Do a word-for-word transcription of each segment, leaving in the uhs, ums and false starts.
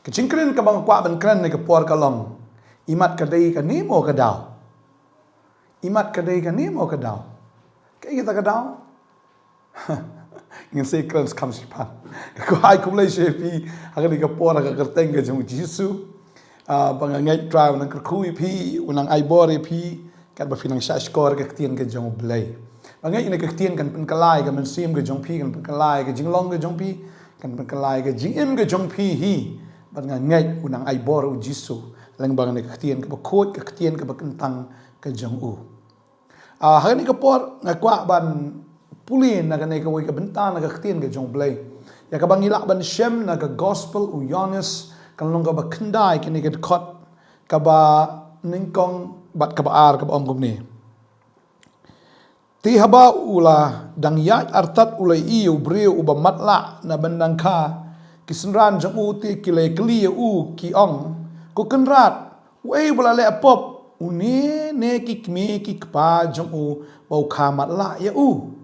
Ka jingkren kaba nga kwah ban kren ha kane ka por ka long, imat ka dei kane mo ka daw? Imat ka dei kane mo ka daw? Kaei kata ka daw? Ngin sa ïakren skhem shiphang. Nga kwah ai khublei sha phi ha kane ka por ha ka kyrteng ka jong u Jisu. Ah, ba nga ngeit Trai u nang kyrkhu ïa phi, u nang ai bor ïa phi, katba phi nang shahshkor ïa ka ktien ka jong u Blei. Ba nga ngeit kane ka ktien kan pynkylla ïa ka mynsiem ka jong phi, kan pynkylla ïa ka jinglong ka jong phi, kan pynkylla ïa ka jingim ka jong phi hi. Bad nga ngeit u nang ai bor u Jisu lyngba kane ka ktien kaba khuid, ka ktien kaba kyntang ka jong u. Ah, ha kane ka por nga kwah ban pule na kane kawei ka bynta na ka ktien ka jong u Blei, ïa kaba ngi lah ban shem na ka gospel u Ïoannis, ka lynnong kaba khyndai, kane ka dkhot kaba nyngkong bad kaba ar, kaba ong kumne: Te haba u la dang ïaid artat u la ïohi ïa u briew uba matlah na bynta kha ki synran jong u, te ki la ïakylli ïa u, ki ong, Ko kynrad, uei ba la leh pop, une ne ki kmie ki kpa jong u, ba u kha matlah ïa u?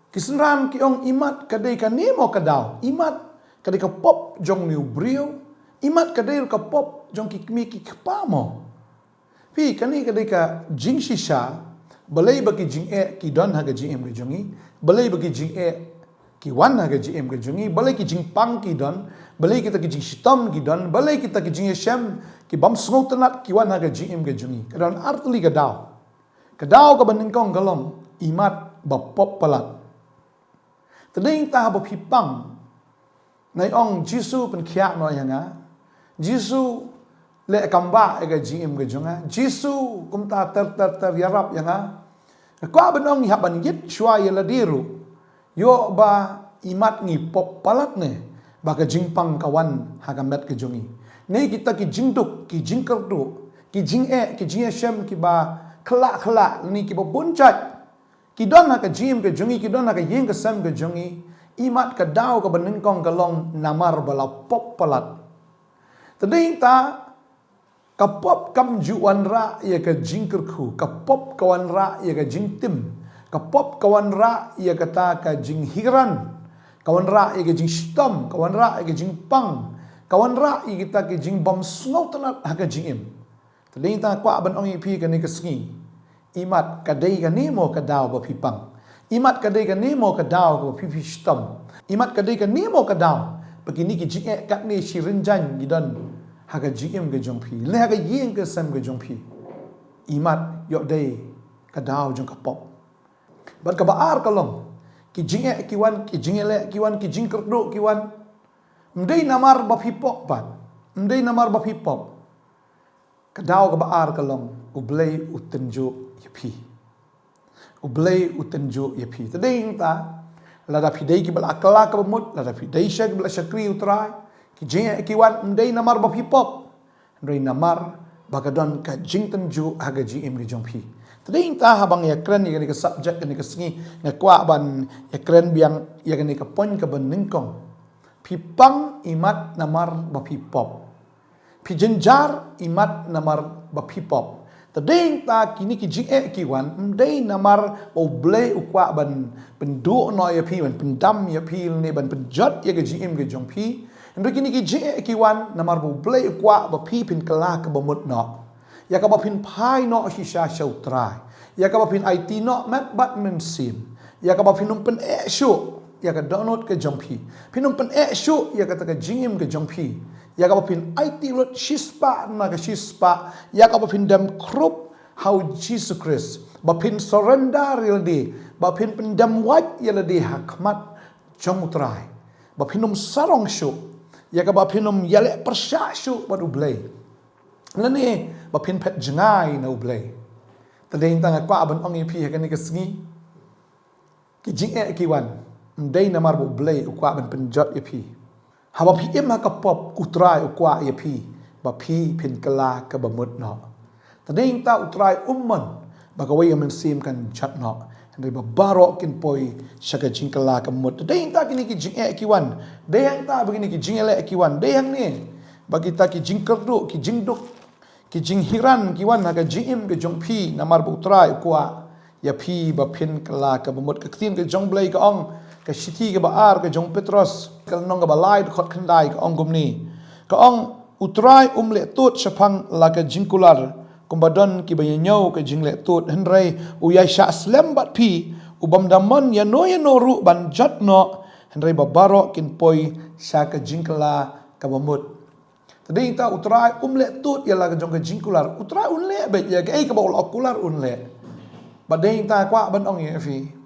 Ki synran ki ong, imat ka dei kane mo ka daw? Imat ka dei ka pop jong une u briew? Imat ka dei ruh ka pop jong ki kmie ki kpa mo? Phi, kane ka dei ka jingshisha, balei ba ki jingeh ki don ha ka jingim ka jong ngi, balei ba ki jingeh ki wan ha ka jingim ka jong ngi, balei ki jingpang ki don, balei kita ki jingshitom ki don, balei kita ki jingïashem ki bym sngewtynnad ki wan ha ka jingim ka jong ngi. Ka don artylli ka daw. Ka daw kaba nyngkong ka long, imat ba pop palat. Te dei ta haba phi pang, nai ong, Jisu pynkhiah noh ïa nga. Jisu leh kambah ïa ka jingim ka jong nga. Jisu kumta ter ter ter ïarap ïa nga. Nga kwah ban ong, ngi hap ban ïit shuwa ïa lade ruh. Ïoh ba imat ngi pop palat ne ba ka jingpang ka wan ha ka met ka jong ngi? Ne kita ki jingduk, ki jingkyrduh, ki jingeh, ki jingïashem kiba khyllah khyllah ne kiba bun jait ki don ha ka jingim ka jong ngi, ki don ha ka ïing ka sem ka jong ngi. Imat ka daw kaba nyngkong ka long namar ba la pop palat. Te dei ta, ka pop kam ju wanrah ïa ka jingkyrkhu, ka pop ka wanrah ïa ka jingtim, ka pop ka wanrah ïa kata ka jinghiran, ka wanrah ïa ka jingshitom, ka wanrah ïa ka jingpang, ka wanrah ïa kita ki jingbym sngewtynnad ha ka jingim. Te dei ta kwah ban ong ïa phi kane ka sngi, imat ka dei kane mo ka daw ba phi pang? Imat ka dei kane mo ka daw ba phi, phi shitom? Imat ka dei kane mo ka daw ba kine ki jingeh katne shi rynjang ki don ha ka jingim ka jong phi, lane ha ka ïing ka sem ka jong phi? Imat ïoh dei ka daw jong ka pop. Bad kaba ar ka long, ki jingeh ki wan, ki jingïaleh ki wan, ki jingkyrduh ki wan, ym dei namar ba phi pop pat, ym dei namar ba phi pop. Ka daw kaba ar ka long, U Blei u tynjuh ïa phi. U Blei u tynjuh ïa phi. Te dei ta, lada phi dei kiba la kylla kaba mut, lada phi dei sha kiba la shakri U Trai, ki jingeh ki wan ym dei namar ba phi pop, hynrei namar ba ka don ka jingtynjuh ha ka jingim ka jong phi. Te dei ta, haba nga ïakren ïa kane ka subject kane ka sngi, nga kwah ban ïakren biang ïa kane ka point kaba nyngkong. Phi pang imat namar ba phi pop. Phi jynjar imat namar ba phi pop. Te dei ta, kine ki jingeh ki wan ym dei namar ba U Blei u kwah ban pynduh noh ïa phi, ban pyndam ïa phi, lane ban pynjot ïa ka jingim ka jong phi. Hynrei kine ki jingeh ki wan namar ba U Blei u kwah ba phi phin kylla kaba mut noh, ïa kaba phin phai noh shisha sha U Trai, ïa kaba phin aiti noh met bad mynsiem, ïa kaba phin ym pyneh shuh ïa ka dohnud ka jong phi, phin ym pyneh shuh ïa kata ka jingim ka jong phi, ïa kaba phin aiti lut shispah na ka shispah, ïa kaba phin dem khrup ha U Jisu Khrist, ba phin surrender ïa lade, ba phin pyndem wait ïa lade ha khmat jong U Trai, ba phin ym sarong shuh, ïa kaba phin ym ïaleh pyrshah shuh bad U Blei, lane ba phin phet jngai na U Blei. Te dei ta, nga kwah ban ong ïa phi ha kane ka sngi, ki jingeh ki wan ym dei namar ba U Blei u kwah ban pynjot ïa phi. Haba phi im ha ka pop, U Trai u kwah ïa phi ba phi phin kylla kaba mut noh. Te dei ta, U Trai um mon ba kawei ka mynsiem kan jot noh, hynrei ba baroh kin poi sha ka jingkylla kaba mut. Te dei ta, kine ki jingeh ki wan, dei hangta ba kine ki jingeh ki wan, dei hangne ba kita ki jingkyrduh, ki jingduk, ki jinghiran ki wan ha ka jingim ka jong phi, namar ba U Trai u kwah ïa phi ba phin kylla kaba mut. Ka ktien ka jong U Blei ka ong, ka shithi kaba ar ka jong u Petros, ka lynnong kaba lai, dkhot khyndai, ka ong kumne: Ka ong, U Trai um leh tud shaphang la ka jingkular, kumba don kiba ïa ñiew ka jingleh tud, hynrei u ïai shah slem bad phi, u bym da mon ïano ïano ruh ban jot noh, hynrei ba baroh kin poi sha ka jingkylla kaba mut. Te dei ta U Trai um leh tud ïa la ka jong ka jingkular. U Trai un leh beit ïa kaei kaba u la kular un leh. Bad dei ta kwah ban ong ïa phi,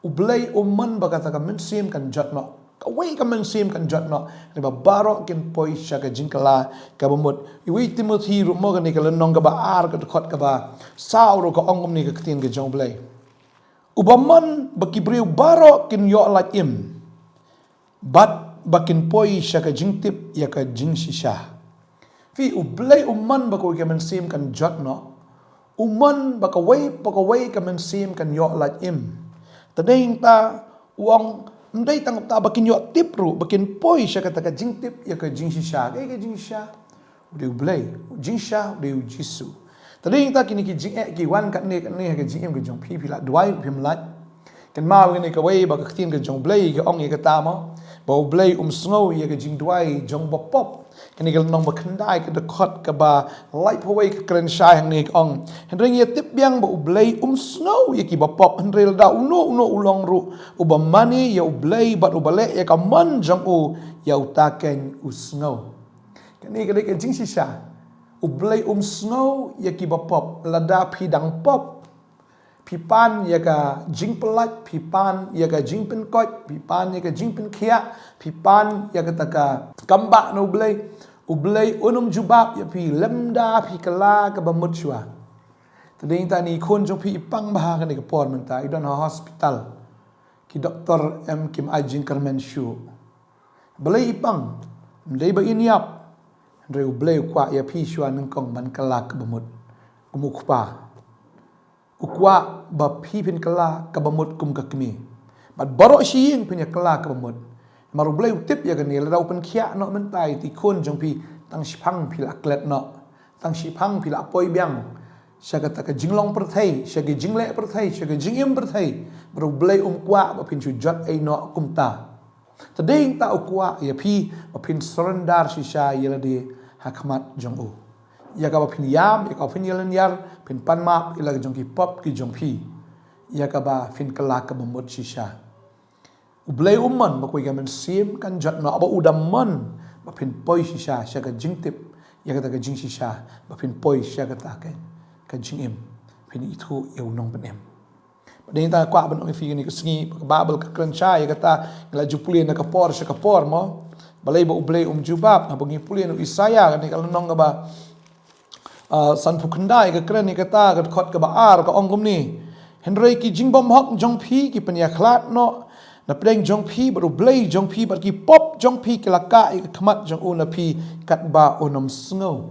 U Blei um mon ba kata ka mynsiem kan jot noh, kawei ka mynsiem kan jot noh, hynrei ba baroh kin poi sha ka jingkylla kaba mut. Wei Timothi ruh mo, kane ka lynnong kaba ar, ka dkhot kaba saw ruh ka ong kumne ka ktien ka jong U Blei: Uba mon ba ki briew baroh kin ïoh lait im, bad ba kin poi sha ka jingtip ïa ka jingshisha. Phi, U Blei um mon ba kawei ka mynsiem kan jot noh. Um mon ba kawei pa kawei ka mynsiem kan ïoh lait im. Te dei ta u ong, ym dei tang ta ba kin ïoh tip ruh, ba kin poi sha kata ka jingtip ïa ka jingshisha. Kaei ka jingshisha? U dei U Blei. U jingshisha u dei U Jisu. Te dei ta kine ki jingeh ki wan katne katne ha ka jingim ka jong phi, phi la duwai ruh phim lait. Kynmaw kane kawei ba ka ktien ka jong U Blei ka ong ïa kata mo, ba U Blei um sngew ïa ka jingduwai jong u bapop. Kane ka lynnong ba khyndai, ka dkhot kaba laiphew wei, ka kren shai hangne, ka ong: Hynrei ngi ïa tip biang ba U Blei um sngew ïa ki bapop, hynrei lada uno uno u long ruh uba mane ïa U Blei bad uba leh ïa ka mon jong u, ïa uta keiñ u sngew. Kane ka dei ka jingshisha. U Blei um sngew ïa ki bapop. Lada phi dang pop, phi pan ïa ka jingpyllait, phi pan ïa ka jingpynkoit, phi pan ïa ka jingpynkhiah, phi pan ïa kata ka kambah na U Blei, U Blei un ym jubab ïa phi lymda phi kylla kaba mut shuwa. Te dei ta, i khun jong phi i pang bha ha kane ka por mynta, i don ha hospital. Ki doktor em kim ai jingkyrmen shuh. Balei i pang? Ym dei ba in ïap. Hynrei U Blei u kwah ïa phi shuwa nyngkong ban kylla kaba mut kum u kpa. U kwah ba phi phin kylla kaba mut kum ka kmie. Bad baroh shi ïing phin ïa kylla kaba mut. Namar U Blei u tip ïa kane, lada u pynkhiah noh mynta ïa i khun jong phi, tang shiphang phi la klet noh. Tang shiphang phi la poi biang sha kata ka jinglong pyrthei, sha ka jingleh pyrthei, sha ka jingim pyrthei. Bad U Blei um kwah ba phin shu jot ei noh kumta. Te dei ta u kwah ïa phi ba phin surrender shisha ïa lade ha khmat jong u. Ïa kaba phin ïam, ïa kaba phin ïalynñiar, phin pan map ïa la ka jong ki pop ki jong phi. Ïa kaba phin kylla kaba mut shisha. U Blei um mon ba kawei ka mynsiem kan jot noh, ba u da mon ba phin poi shisha sha ka jingtip ïa kata ka jingshisha, ba phin poi sha kata ka, ka jingim, phin ithuh ïa u Nongpynim. Bad dei ta kwah ban ong ïa phi kane ka sngi, ba ka Baibl ka kren shai ïa kata, ngi la ju pule na ka por sha ka por mo. Balei ba U Blei um jubab? Haba ngi pule na u Isaïah, kane ka lynnong kaba, ah, sanphew khyndai, ka kren ïa kata, ka dkhot kaba ar, ka ong kumne: Hynrei ki jingbymhok jong phi ki pynïakhlad noh na pdeng jong phi bad U Blei jong phi, bad ki pop jong phi ki la kah ïa ka khmat jong u na phi katba un ym sngew.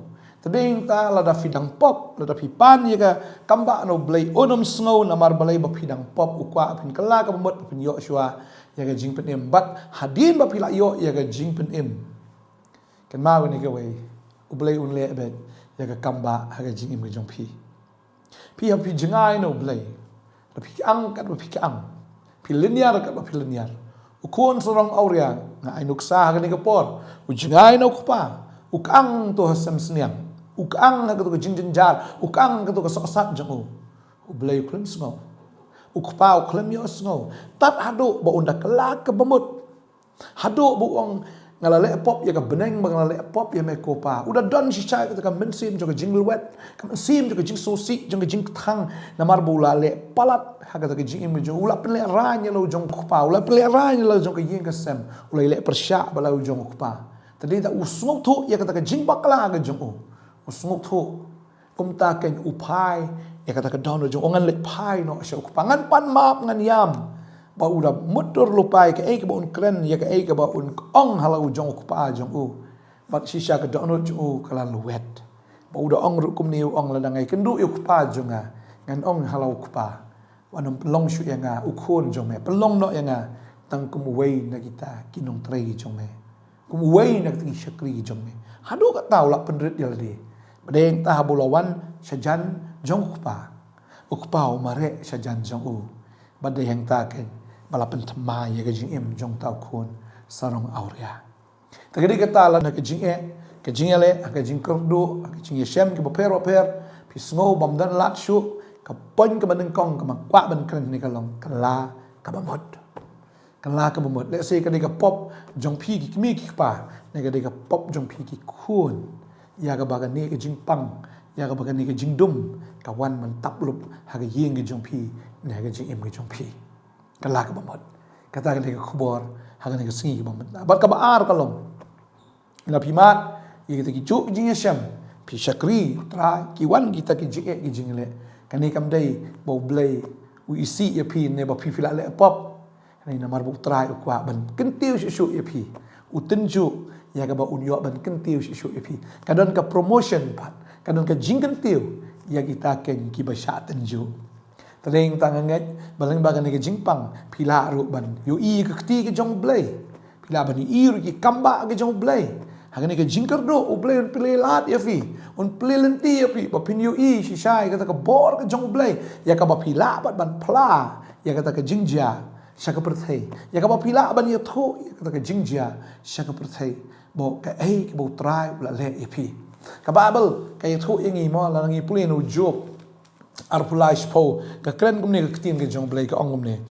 Te dei ta, lada phi dang pop, lada phi pan ïa ka kambah na U Blei, un ym sngew. Namar balei? Ba phi dang pop. U kwah phin kylla kaba mut, phin ïoh shuwa ïa ka jingpynim. Bad hadien ba phi la ïoh ïa ka jingpynim, kynmaw kane kawei, U Blei un leh beit ïa ka kambah ha ka jingim ka jong phi. Phi hap phi jngai na U Blei. Lada phi kyang katba phi kyang, phi lynñiar katba phi lynñiar, u khun sarong awria, nga ai nuksa ha kane ka por, u jngai na u kpa. U kyang to ha sem sniang, u kyang ha kato ka jingjynjar, u kyang ha kato ka sohsat jong u. U Blei u khlem sngew. U kpa u khlem ïohsngew. Tad haduh ba un da kylla kaba mut. Haduh ba u ong, nga la leh pop ïa ka bneng, ba nga la leh pop ïa me ko Pa. U da don shisha kata ka mynsiem jong ka jinglwet, ka mynsiem jong ka jingsngewsih, jong ka jingkthang. Namar ba u la leh palat ha kata ka jingim jong u, u la pynlehrain ïa la u jong u kpa, u la pynlehrain ïa la u jong ka ïing ka sem, u la leh pyrshah bad la u jong u kpa. Te dei ta u sngewthuh ïa kata ka jingbakla ka jong u. U sngewthuh. Kumta keiñ u phai ïa kata ka dohnud jong u, ngan leit phai noh sha u kpa, ngan pan map, ngan ïam. Ba u da mutdur lypa ïa kaei kaba un kren, ïa kaei kaba un ong ha la u jong u kpa jong u. Bad shisha ka dohnud jong u ka la lwet. Ba u da ong ruh kumne, u ong, lada nga ïakynduh ïa u kpa jong nga, ngan ong ha la u kpa, wat nym pynlong shuh ïa nga u khun jong me, pynlong noh ïa nga tang kum uwei na kita ki nongtrei jong me, kum uwei na kita ki shakri jong me. Haduh katta u la pynrit ïa lade. Bad dei ta haba u la wan shajan jong u kpa, u kpa u mareh shajan jong u. Bad dei hangta keiñ ba la pynthymmai ïa ka jingim jong uta u khun sarong awria. Te ka dei kata la na ka jingeh Ka jingïaleh, ka jingkyrduh, ka jingïashem kiba pher ba pher, phi sngew bym don lad shuh, ka point kaba nyngkong kaba nga kwah ban kren hangne ka long, kylla kaba mut. Kylla kaba mut. Lehse ka dei ka pop jong phi ki kmie ki kpa, ne ka dei ka pop jong phi ki khun, ïa kaba kane ka jingpang, ïa kaba kane ka jingdum ka wan ban tap lup ha ka ïing ka jong phi, ne ha ka jingim ka jong phi. Kylla kaba mut. Kata ka dei ka khubor ha kane ka sngi kaba mut. Bad kaba ar ka long, la phi mad ïa kita ki juk jingïashem, phi shakri U Trai, ki wan kita ki jingeh ki jingleh, kane kam dei ba U Blei u isih ïa phi ne ba phi phi la leh pop. Kane namar ba U Trai u kwah ban kyntiew shuh shuh ïa phi. U tynjuh ïa kaba un ïoh ban kyntiew shuh shuh ïa phi. Ka don ka promotion pat, ka don ka jingkyntiew ïa kita ken kiba shah tynjuh. Te dei tang nga ngeit ba lyngba kane ka jingpang, phi lah ruh ban ïohi ka kti ka jong U Blei. Phi lah ban ïohi ruh ki kambah ka jong U Blei. Ha kane ka jingkyrduh, U Blei un plie lad ïa phi, un plie lynti ïa phi, ba phin ïohi shisha ïa kata ka bor ka jong U Blei, ïa kaba phi lah pat ban phla ïa kata ka jingjia sha ka pyrthei, ïa kaba phi lah ban ïathuh ïa kata ka jingjia sha ka pyrthei, ba kaei kaba U Trai u la leh ïa phi. Ka Baibl ka ïathuh ïa ngi mo, lada ngi pule na u Job arphew lai shiphew, ka kren kumne ka ktien ka jong U Blei, ka ong kumne: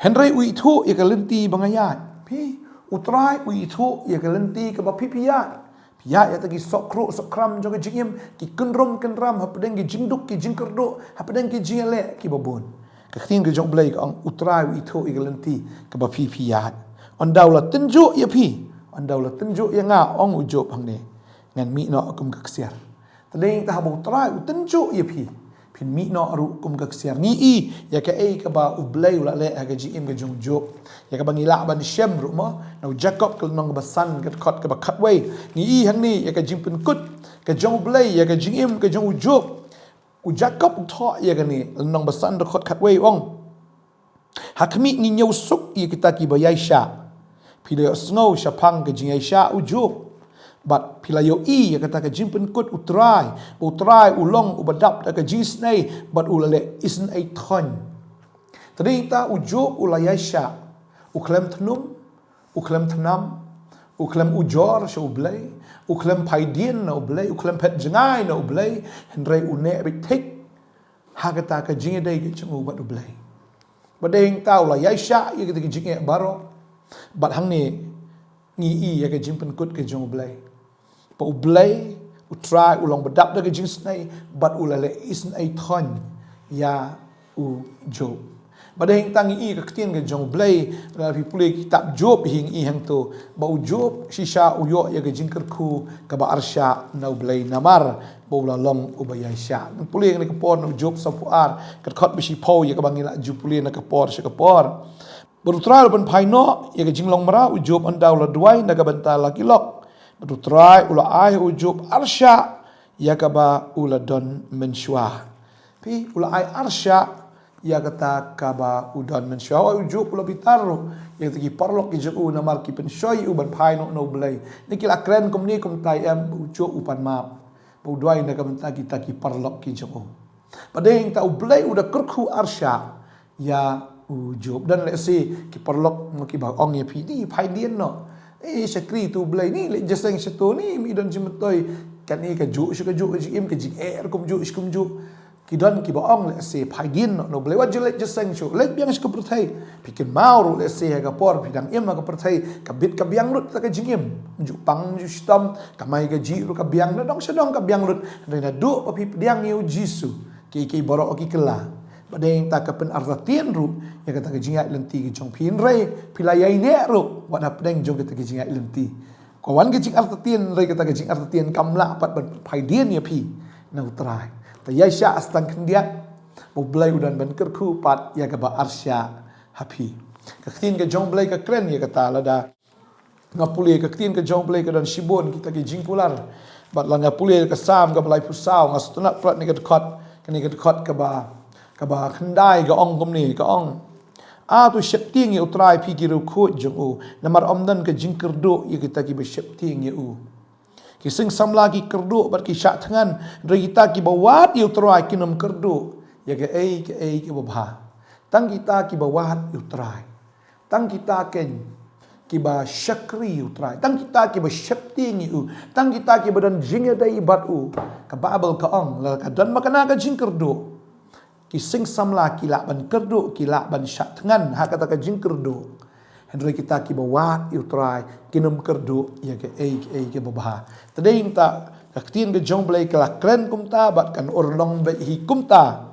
Hynrei u ithuh ïa ka lynti ba nga ïaid. Phi, U Trai u ithuh ïa ka lynti kaba phi phi ïaid. Phi ïaid ïa kita ki sohkhruh sohkhram jong ka jingim, ki kynrum kynram hapdeng ki jingduk ki jingkyrduh, hapdeng ki jingïaleh kiba bun. Ka ktien ka jong U Blei ka ong, U Trai u ithuh ïa ka lynti kaba phi phi ïaid. Ynda u la tynjuh ïa phi, ynda u la tynjuh ïa nga, ong u Job hangne, ngan mih noh kum ka ksiar. Te dei tang haba U Trai u tynjuh ïa phi, phin mih noh ruh kum ka ksiar. Ngi i ïa kaei kaba U Blei u la leh ha ka jingim ka jong u Job, ïa kaba ngi lah ban shem ruh mo, na u Jakob ka lynnong kaba san, ka dkhot kaba khatwei. Ngi i hangne ïa ka jingpynkut ka jong U Blei ïa ka jingim ka jong u Job. U Jakob u thoh ïa kane, lynnong ba san, dkhot khatwei, u ong: Ha khmih, ngi ñiew suk ïa kita kiba ïaishah. Phi la ïohsngew shaphang ka jingïaishah u Job, bad phi la ïohi ïa kata ka jingpynkut U Trai, ba U Trai u long uba dap da ka jingisynei, bad u la leh isynei thoiñ. Te dei tang u Job u la ïaishah, u khlem thnum, u khlem thnam, u khlem ujor sha U Blei, u khlem phaidien na U Blei, u khlem phet jngai na U Blei, hynrei u neh beit thik ha kata ka jingïadei ka jong u bad U Blei. Bad dei tang u la ïaishah ïa kita ki jingeh baroh. Bad hangne ngi i ïa ka jingpynkut ka jong U Blei, ba U Blei U Trai u long ba dap da ka jingisynei, bad u la leh isynei thoiñ ïa u Job. Bad dei tang ngi i ka ktien ka jong U Blei, lada phi pule kitab Job hi ngi i hangto, ba u Job shisha u ïoh ïa ka jingkyrkhu kaba arshah na U Blei namar ba u la long uba ïaishah. Pule kane ka por na u Job sawphew ar, ka dkhot ba shiphew, ïa kaba ngi la ju pule na ka por sha ka por. Bad U Trai u la pynphai noh ïa ka jinglong mraw u Job ynda u la duwai na ka bynta la ki lok. Bad U Trai u la ai ha u Job arshah ïa kaba u la don mynshuwa. Phi, u la ai arshah ïa kata kaba u don mynshuwa. Hooid, u Job u la bitar ruh ïa kita ki paralok ki jong u namar ki pynshoi ïa u ban phai noh na U Blei. Ne ki la kren kumne kumtai, em, u Job u pan map, ba u duwai na ka bynta kita ki paralok ki jong u. Bad dei tang U Blei u da kyrkhu arshah ïa u Job. Don lehse ki paralok mo kiba ong ïa phi, ni phaidien noh, eh, shakri to U Blei, ni leit jingïaseng shato, ni mih don jingmyntoi, kane kajuh sha kajuh ka jingim, ka jingeh kumjuh sha kumjuh. Ki don kiba ong lehse phaidien noh na U Blei, wat ju leit jingïaseng shuh, leit biang sha ka pyrthei. Phi kynmaw ruh lehse ha ka por phi dang im ha ka pyrthei, ka bit ka biang lut kata ka jingim. Ym ju pang ym ju shitom, kamai kajih ruh ka biang, nadong shadong ka biang lut. Hynrei naduh ba phi pdiang ïa u Jisu, kiei kiei baroh ki kylla. Bad dei tang ka pynartatien ruh ïa kata ka jingïaid lynti ka jong phi. Hynrei phi la ïaineh ruh wat hapdeng jong kata ka jingïaid lynti. Ka wan ka jingartatien, hynrei kata ka jingartatien kam lah pat ban phaidien ïa phi na U Trai. Te ïaishah sa tang khyndiat, ba U Blei u don ban kyrkhu pat ïa kaba arshah ha phi. Ka ktien ka jong U Blei ka kren ïa kata, lada nga pule ka ktien ka jong U Blei ka don shibun kita ki jingkular. Bad lada nga pule ka Salm kaba laiphew saw, nga sngewtynnat pat ïa kane ka dkhot, kane ka dkhot kaba, kaba khyndai, ka ong kumne, ka ong: A to sheptieng ïa U Trai phi ki riewkhuid jong u, namar ym don ka jingkyrduh ïa kita kiba sheptieng ïa u. Ki seng samla ki kyrduh bad ki shah thngan, hynrei kita kiba wad ïa U Trai kin ym kyrduh ïa kaei kaei kaba bha. Tang kita kiba wad ïa U Trai, tang kita ken kiba shakri ïa u Trai, tang kita kiba sheptieng ïa u, tang kita kiba don jingïadei bad u. Ka Baibl ka ong, la ka don ma kane ka jingkyrduh, ki sing samla ki lah ban kyrduh, ki lah ban shah thngan ha kata ka jingkyrduh. Hynrei kita kiba wad ïa u Trai kin ym kyrduh ïa kaei kaei kaba bha. Te dei nangta ka ktien ka jong U Blei ka la kren kumta bad kan urlong beit hi kumta.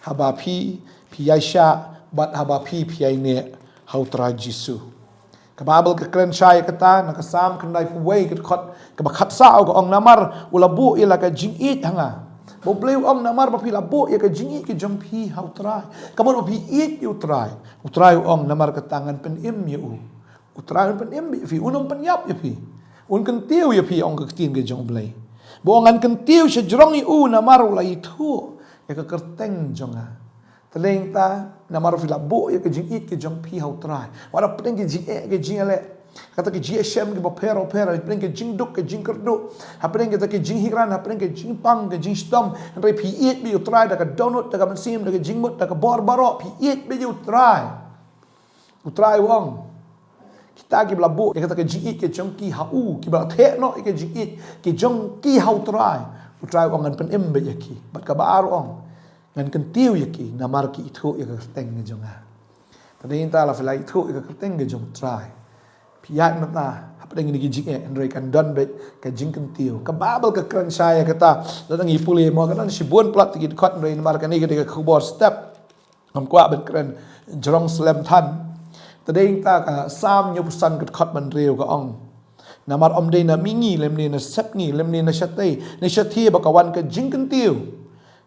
Haba phi, phi ïai shah, bad haba phi, phi ïai neh ha u Trai Jisu. Ka Baibl ka kren shai ïa kata, na ka Salm khyndaiphew wei ka dkhot kaba khatsaw ka ong, namar u la buh ïa la ka jingïeit ha nga. Ba U Blei u ong, namar ba phi la buh ïa ka jingïeit ka jong phi ha u Trai. Ka mut ba phi ïeit ïa u Trai. U Trai u ong, namar kata ngan pynim ïa u. U Trai un pynim ïa phi, un ym pynïap ïa phi. Un kyntiew ïa phi, ong ka ktien ka jong U Blei. Ba ong, ngan kyntiew sha jrong ïa u, namar u la ïathuh ïa ka kyrteng jong nga. Te dei nangta, namar phi la buh ïa ka jingïeit ka jong phi ha u Trai. Wat hapdeng ka jingeh ka jingïaleh, kata ka jingïashem kiba pher bapher, hapdeng ka jingduk ka jingkyrduh, hapdeng kata ka jinghikran, hapdeng ka jingpang ka jingshitom, hynrei phi ïeit beit ïa u Trai da ka dohnud, da ka mynsiem, da ka jingmut, da ka bor baroh, phi ïeit beit ïa u Trai. U Trai u ong, kita kiba la buh ïa kata ka jingïeit ka jong ki ha u, kiba la theh noh ïa ka jingïeit ka jong ki ha u Trai, u Trai u ong, ngan pynim beit ïa ki. Bad kaba ar u ong, ngan kyntiew ïa ki namar ki ithuh ïa ka kyrteng ka jong nga. Te dei nangta, la phi la ithuh ïa ka kyrteng ka jong u Trai, phi ïaid mynta hapdeng kine ki jingeh, hynrei kan don beit ka jingkyntiew. Ka Baibl ka kren shai ïa kata. Lada ngi pule mo, ka don shibun palat ki dkhot, hynrei namar kane ka dei ka khubor step, ngam kwah ban kren jrong slem than. Te dei nangta, ka Salm hynñiewphew san ka dkhot ba hynriew ka ong, namar ym dei na mihngi lymne na sepngi lymne na shatei ne shathie ba ka wan ka jingkyntiew.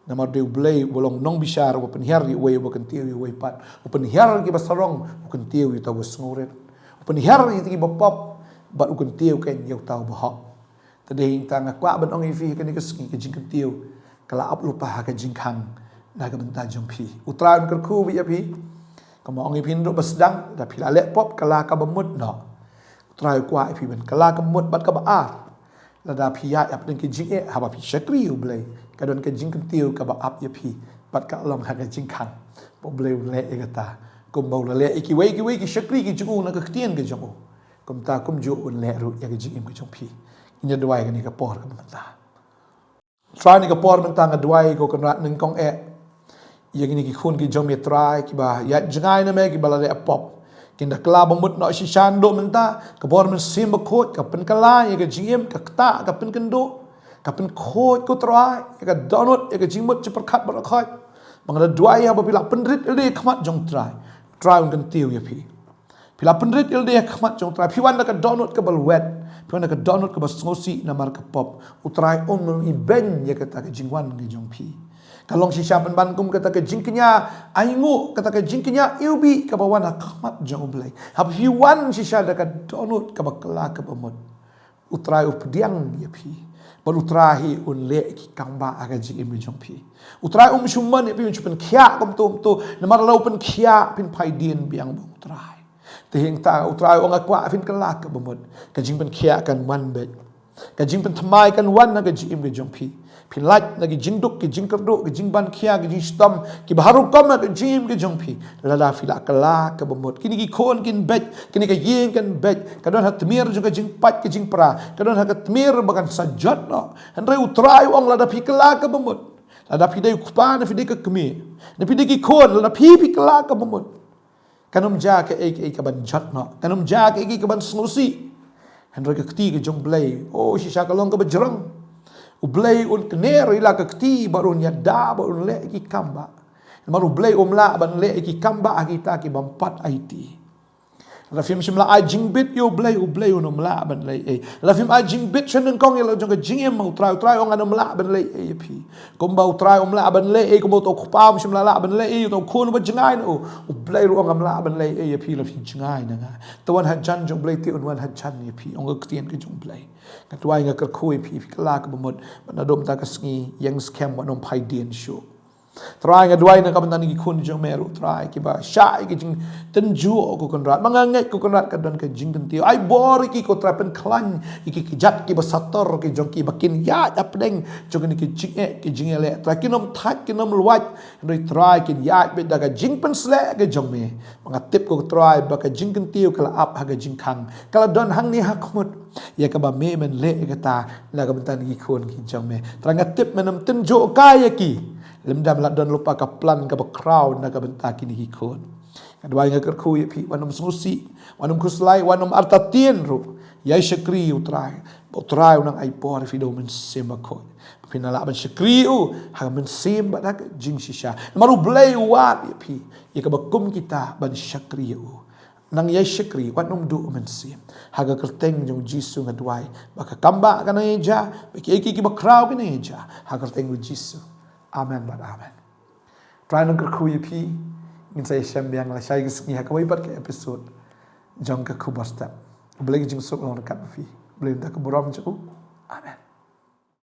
Namar dei U Blei uba long nongbishar, uba pynhiar ïa uwei, uba kyntiew ïa uwei pat. U pynhiar kiba sarong, u kyntiew ïa uta uba sngewrit. U pynhiar ïa uta kiba pop, bad u kyntiew keiñ ïa uta uba hok. Te dei nangta, nga kwah ban ong ïa phi ha kane ka sngi, ka jingkyntiew ka la ap lypa ha ka jingkhang na ka bynta jong phi. U Trai un kyrkhu beit ïa phi. Kumba ong ïa phi naduh ba sdang, lada phi la leh pop, kylla kaba mut noh. U Trai u kwah ïa phi ban kylla kaba mut. Bad kaba ar, lada phi ïaid hapdeng ki jingeh, haba phi shakri ïa U Blei, ka don ka jingkyntiew kaba ap ïa phi, bad ka long ha ka jingkhang. Ba U Blei u leh ïa kata, kumba u la leh ïa kiwei kiwei ki shakri ki jong u na ka ktien ka jong u, kumta kumjuh un leh ruh ïa ka jingim ka jong phi. Ngin ïa duwai kane ka por kaba mynta. Trai, kane ka por mynta nga duwai, ko Kynrad, nyngkong eh ïa kine ki khun ki jong me, Trai, kiba ïaid jngai na me, kiba la leh pop. Kin da kylla ba mut noh shisha. Naduh mynta ka bor Mynsiem Bakhuid ka pynkylla ïa ka jingim, ka ktah, ka pynkynduh, ka pynkhuid, ko Trai, ïa ka dohnud, ïa ka jingmut jingpyrkhat baroh khoit. Ba nga da duwai, haba phi la pynrit ïalade ha khmat jong u Trai, u Trai un kyntiew ïa phi. Phi la pynrit ïalade ha khmat jong u Trai, phi wan da ka dohnud kaba lwet, phi wan da ka dohnud kaba sngewsih namar ka pop, u Trai um ibeiñ ïa kata ka jingwan ka jong phi. Ka long shisha pynban kum kata ka jingkñia ainguh, kata ka jingkñia iwbih kaba wan ha khmat jong U Blei. Haba phi wan shisha da ka dohnud kaba kylla kaba mut, u Trai u pdiang ïa phi. Bad u Trai hi un leh ki kambah ha ka jingim ka jong phi. U Trai um shu mon ïa phi, um shu pynkhiah kumto kumto, namar lada u pynkhiah phin phai dien biang bad u Trai. Te hangta u Trai u ong, nga kwah phin kylla kaba mut. Ka jingpynkhiah kan wan beit. Ka jingpynthymmai kan wan ha ka jingim ka jong phi. Phin lait na ki jingduk, ki jingkyrduh, ki jingban khia, ki jingshitom, kiba har rukom ha ka jingim ka jong phi, lada phi la kylla kaba mut. Kine ki khun kin beit, kane ka ïing kan beit, ka don ha tmier jong ka jingpait ka jingpra, ka don ha ka tmier ba kan sa jot noh. Hynrei u Trai u ong, lada phi kylla kaba mut, lada phi dei u kpa, ne phi dei ka kmie, ne phi dei ki khun, lada phi, phi kylla kaba mut, kan ym jia kaei kaei kaban jot noh, kan ym jia kaei kaei kaban sngewsih. Hynrei ka kti ka jong U Blei, oh, shisha ka long kaba jrong. U Blei un kner ïa la ka kti, bad un ïada, bad un leh ki kambah. Namar U Blei um lah ban leh ki kambah ha kita ki bym pat aiti. Lada phim shym la ai jingbit ïa U Blei, U Blei un ym lah ban leh ei. Lada phim ai jingbit shanyngkong ïa la jong ka jingim ha u Trai, u Trai u ong, ngan ym lah ban leh ei ïa phi. Kumba u Trai um lah ban leh ei, kumba uta u kpa um shym la lah ban leh ei ïa uta u khun uba jngai na u, U Blei ruh u ong, ngam lah ban leh ei ïa phi lada phi jngai na nga. Te wan hajan jong U Blei te un wan hajan ïa phi, ong ka ktien ka jong U Blei. Nga duwai, nga kyrkhu ïa phi, phi kylla kaba mut, bad naduh mynta ka sngi, ïeng skhem, wat nym phai dien shuh. Trai, nga duwai na ka bynta ki khun jong me ruh Trai, kiba shah ïa ki jingtynjuh ko Kynrad. Ma nga ngeit ko Kynrad ka don ka jingkyntiew. Ai bor ïa ki ko Trai, pynkhlaiñ ïa ki, ki jait kiba sator ki jong ki ba kin ïaid hapdeng jong kine ki jingeh ki jingeh leh Trai, kin ym thait kin ym luwait. Hynrei Trai kin ïaid beit da ka jingpynsleh ka jong me. Ma nga tip ko Trai ba ka jingkyntiew ka la ap ha ka jingkhang, ka la don hangne ha khmut. Ïa kaba me men leh ïa kata na ka bynta ki khun ki jong me. Trai, nga tip men ym tynjuh kai ïa ki. Lymda me la don lypa ka plan kaba khraw na ka bynta kine ki khun. Nga duwai nga kyrkhu ïa phi, wat nym sngewsih, wat nym khuslai, wat nym artatien ruh. Ïai shakri ïa u Trai. Ba u Trai u nang ai bor ïa phi da u Mynsiem Bakhuid. Phin nang lah ban shakri ïa u ha ka mynsiem bad ha ka jingshisha. Namar U Blei u wad ïa phi ïa kaba kum kita ban shakri ïa u. Nang ïai shakri, wat nym duh mynsiem. Ha ka kyrteng jong U Jisu nga duwai ba ka kam ba kan ïa jia, ba kiei kiei kiba khraw kin ïa jia. Ha ka kyrteng U Jisu. Amen bad amen. Trai nang kyrkhu ïa phi. Ngin sa ïashem biang lashai ka sngi ha kawei pat ka episode jong ka Khubor Step. U Blei ka jingsuk long ryngkat bad phi. U Blei un da ka burom jong u. Amen.